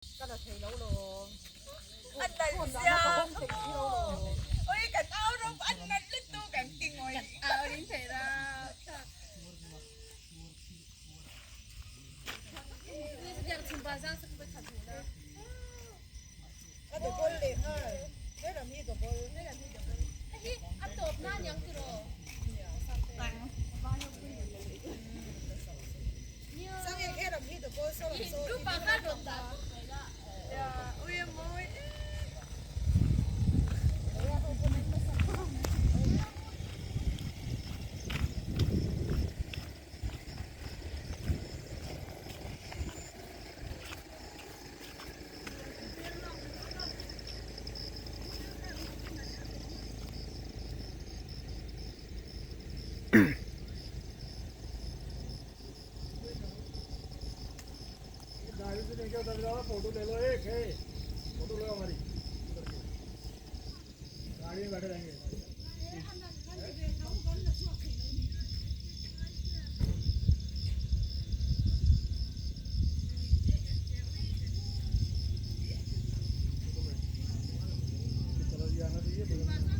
Ka la thei lo lawm. A nalh zia Ui kan au rawp a nalh lutuk kan ti ngawih. Kan au ring thei rap thlak. Ka double leh nghal. Helam hi double. Hei hi a tawp na aniang tiraw? गाड़ी से लेके उधर जाओ फोटो ले लो एक है फोटो लो हमारी उधर के गाड़ी में बैठे रहेंगे। चलो जी आना चाहिए।